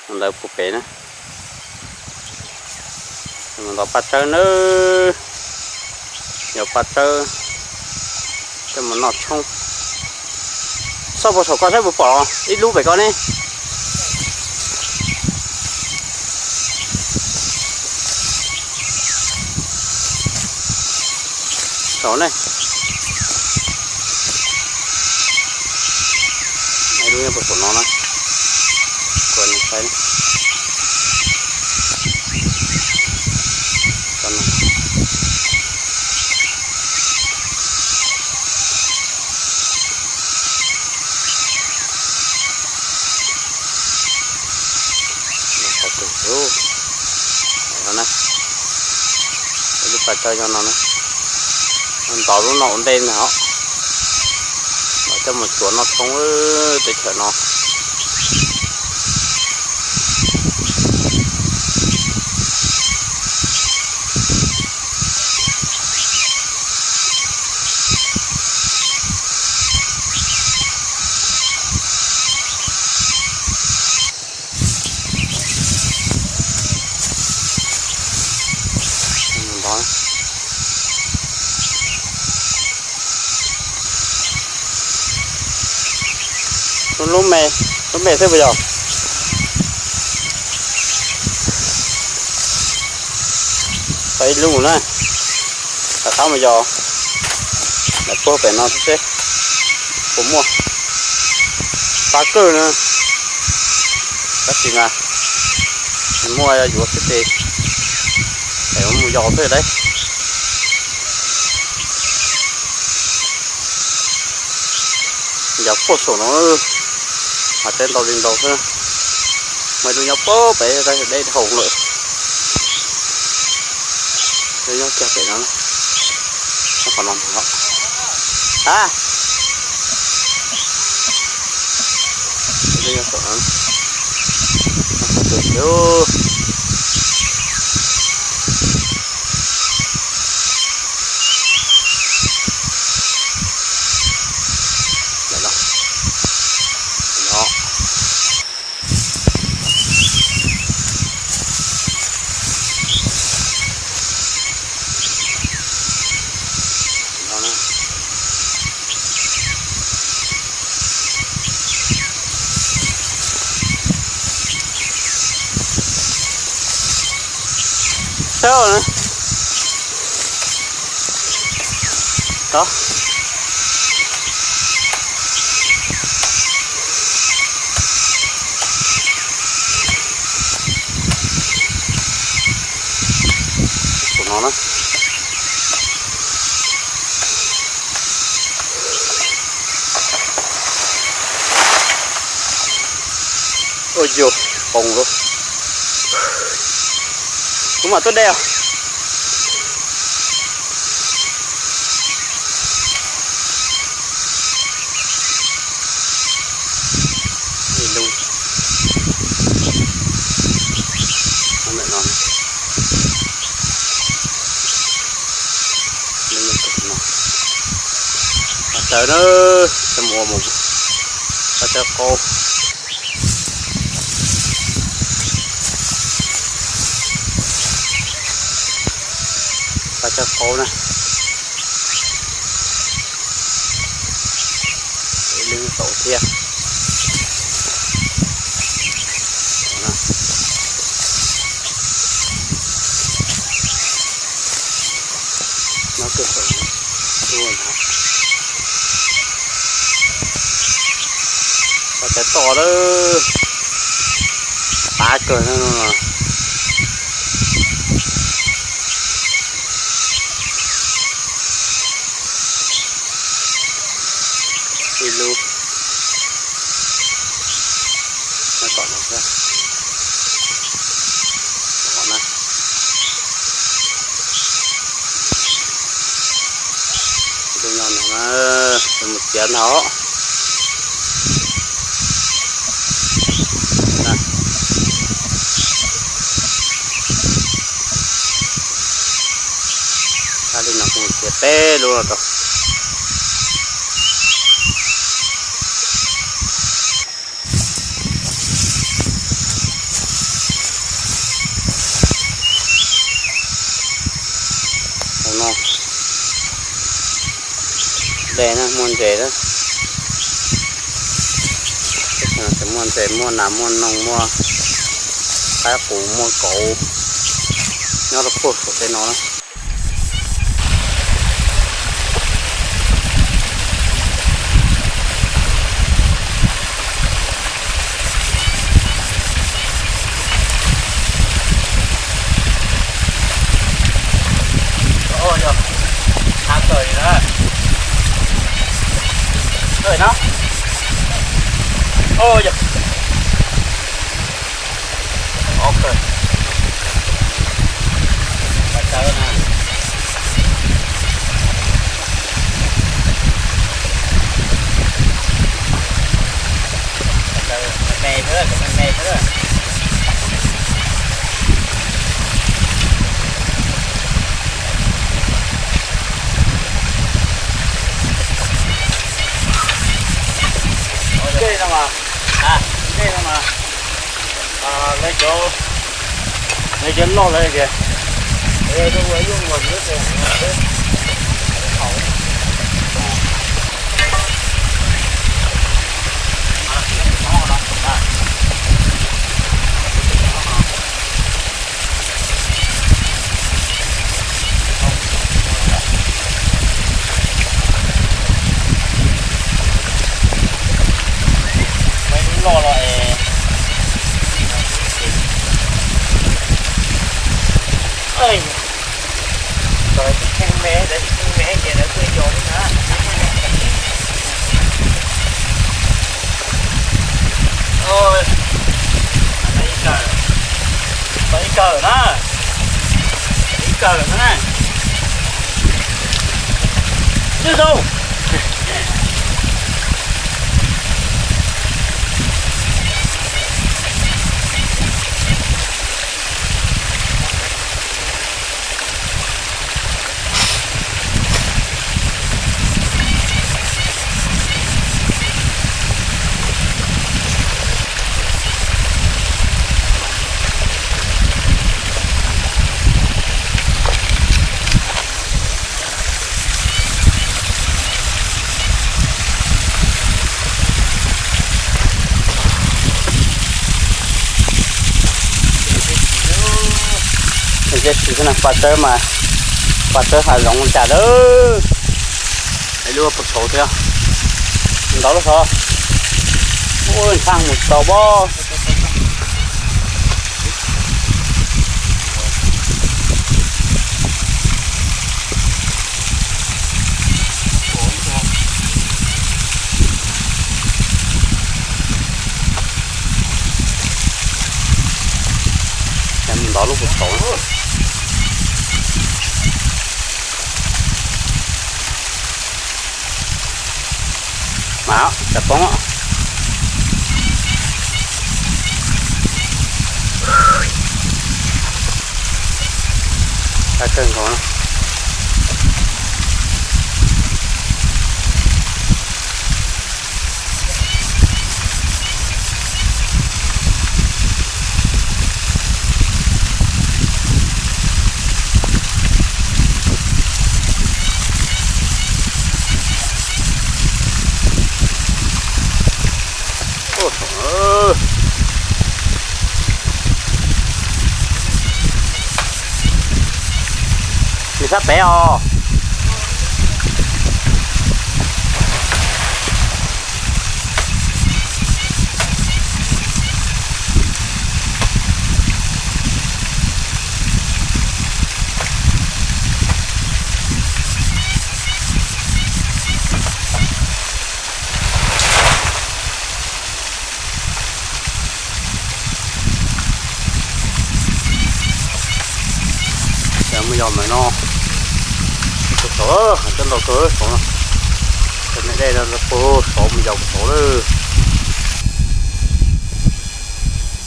Ntawd puag pem na. Mus ntaus paj tsawb nawb. Yog paj tsawb, coj mus noj tshoob. Xauj puag saum ko saib puas pom ib lub pem ko ne. Saum ne. Ib lub nyob puag saum no na. Kuv saib. Qhov twg no na, ib lub paj tsawb nyob no na, ntaus lub no ua ntej ntag os. Mam coj mus tsuav noj tshoob teb chaws no. Lub me, lub me xwb puas yog? Tau ib lub na, rov qab mus yos, lam puag pem no xwb seb puas muaj. Pab kawg na, tab sis mas muaj yuav xwb ces mus yos xwb lauj. Yog puag saum no, mas teb ntau li ntau xwb. Muaj ib lub nyob puag pem tab sis deb dhau lawm. Lub nyob kiag pem no, nyob qhov no ntag. A, lub nyob saum no, nyob saum twg thiab. Ntawm no, no. Saib na. Tod. Saum no na. Ua yog, poob lawm. Kuv mam tuaj de os. Ib lub. Ntawm no. Paj tsawb na, coj mus ua mus, paj tsawb qaub. Paj tsawb qaub na. Ib lub saum thiab. Nyob kawg saum no. Paj tsawb toj lawm. Pab kawg no. Ib lub. Nyob tom no thiab. Tom no na. Ib lub nyob no na, mus txiav ntag. Txhaj li no kuv mus txiav peb lub no rau. Dej na, muaj ntses na. Teb chaws no muaj ntses, muaj nas, muaj noog, muaj qaib qus, muaj kauv, nyob rau puag saum tej no na. Ntej no mas, ntej no mas, lawv cov, lawv cov loj lawm tias. Loj los es, tsis tsheej me, tsis tsheej me ces lawv kuj yos li na. Ib kawm na, ib kawm na, ib kawm na. Twb zoo. Tsis xav pas tsawb mas, pas tsawb hav zoov cas lawm. Lub puag saud thiab, ntau lub saud, ntshaj mus tau pob. Ntau lub puag saud. Mas tawm poob. Tawm kawg nkaus no. Nws sab pem os. Mus yos ntawm no, saud, coj ntau kawg saud no. Cov niam dej no puag saud mus yos puag saud lawm.